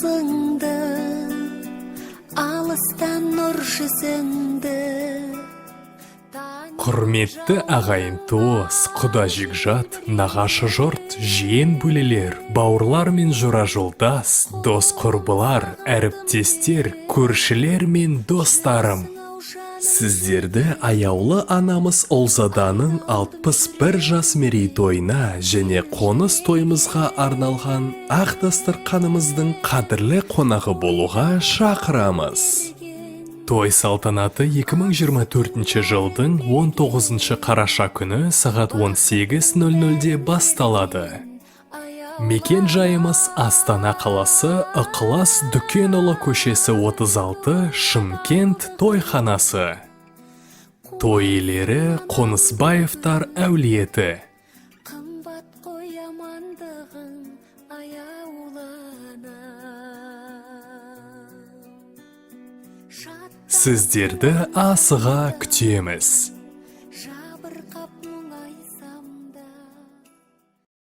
Жұлдызыңды, алыстан нұр жүзіңді. Құрметті ағайын туыс, құда жекжат, нағашы жұрт, жиен бөлелер, бауырлар мен жора жолдас, дос құрбылар, әріптестер, көршілер мен достарым. Сіздерді аяулы анамыз Ұлзаданың 61 жас мерейтойына және қоныс тойымызға арналған ақ дастарқанымыздың қадірлі қонағы болуға шақырамыз. Той салтанаты 2024 жылдың 19 қараша күні сағат 18:00-де басталады. Мекен жайымыз: Астана қаласы, Ықылас Дүкенұлы көшесі 36, Шымкент тойханасы. Той иелері: Қонысбаевтар әулеті. Қымбат қой амандығың, аяулы анам. Сіздерді асыға күтеміз.